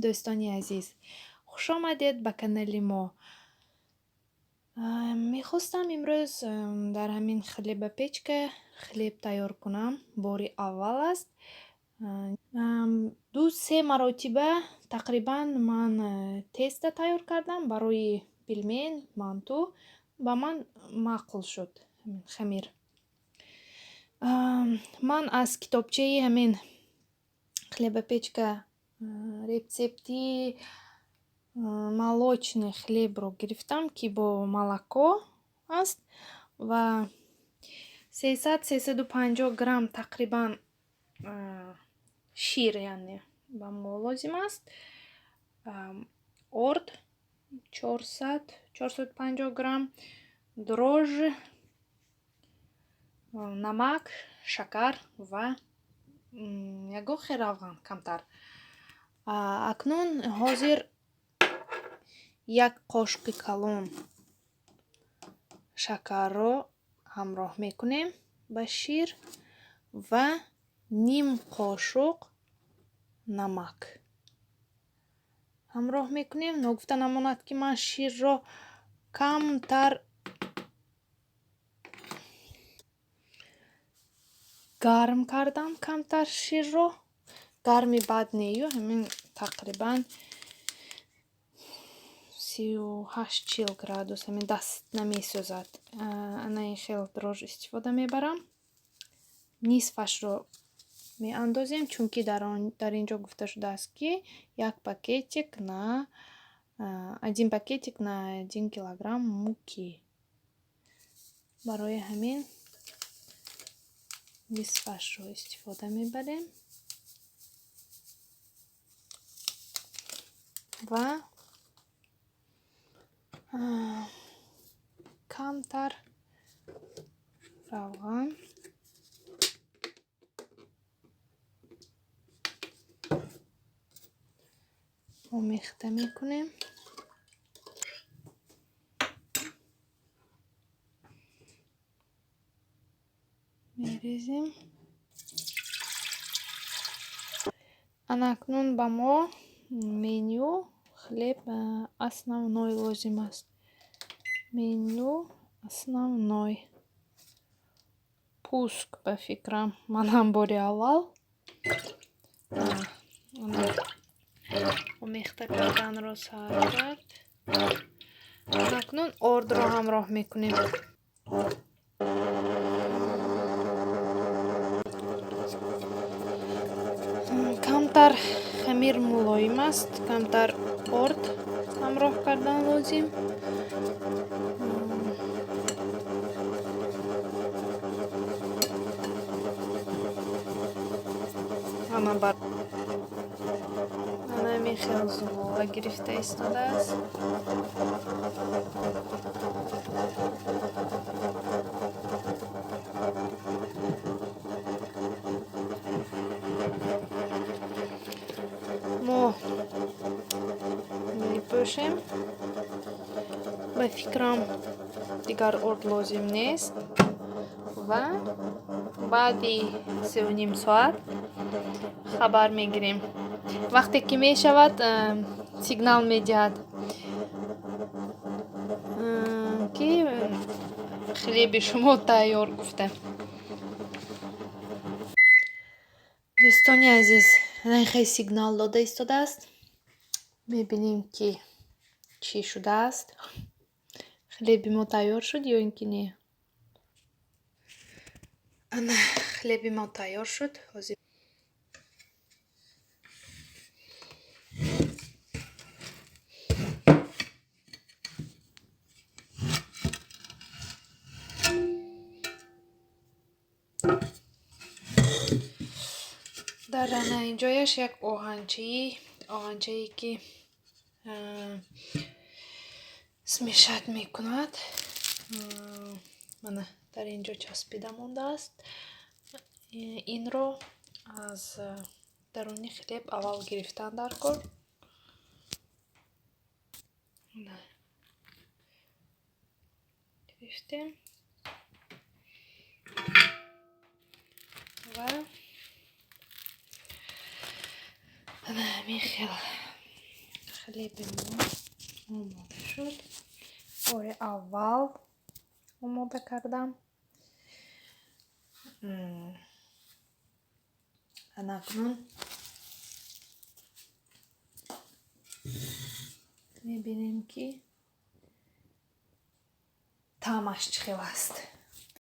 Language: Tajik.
Дӯстони азиз, хушомадед ба канали мо. Мехостам имрӯз дар ҳамин хлебопечка хлеб тайёр кунам. Бори аввал аст. 2-3 маротиба тақрибан ман теста тайёр кардам барои пельмен, манту. Ба ман маъқул шуд ҳамин хамир. Ман аз китобчаи ҳамин хлебопечка рецепти молочный хлебро гирифтам, ки бо молоко аст ва 300-350 грамм тақрибан шир, яъне ба мо лозим аст. Орд 400-450 грамм, дрожжи, намак, шакар ва ягон хел равған камтар. Акнун ҳозир як қошуқи калон шакарро ҳамроҳ мекунем ба шир ва ним қошуқ намак ҳамроҳ мекунем. Ногуфта намонад, ки ман ширро камтар гарм кардам, камтар ширро гарми бад нею, ҳамин тақрибан 38-40 градус, ҳамин даст намесӯзад. Ана ин хел дрожж истифода мебарам. Нисфашро меандозем, чунки дар ин ҷо гуфта шудааст, ки як пакетик на один пакетик на 1 килограмм муки. Барои ҳамин нисфашро истифода мебарем ва камтар равған омехта мекунем. Мерезем. Ана акнун ба мо меню хлеб основной лозим аст. Меню основной. Пуск, ба фикрам, манам бори аввал. Омехта карданро сар кард. Акнун ордро ҳамроҳ мекунем. Камтар хамир мулоим аст, камтар орд ҳамроҳ кардан лозим. Ана бар ана ҳамин хел зувола гирифта истодааст. Мо мепӯшем. Ба фикрам, дигар орд лозим нест ва баъди 3,5 соат хабар мегирем. Вақте ки мешавад, сигнал медиҳад, ки хлеби шумо тайёр гуфта. Дӯстони азиз, ана хел сигнал дода истодааст. Мебинем, ки чӣ шудааст. Хлеби мо тайёр шуд ё ин ки не? Ана хлеби мо тайёр шуд. Ҳозир дар ана инҷояш як оҳанчае, ки смешать мекунад, мана дар ин ҷо часпида мондааст. Инро аз даруни хлеб аввал гирифтан дар кор. Гирифтем ва ана ҳамин хел. Хлеби мо омода шуд. Бори аввал омода кардам. Анакнун мебинем, ки таъмаш чӣ хел аст.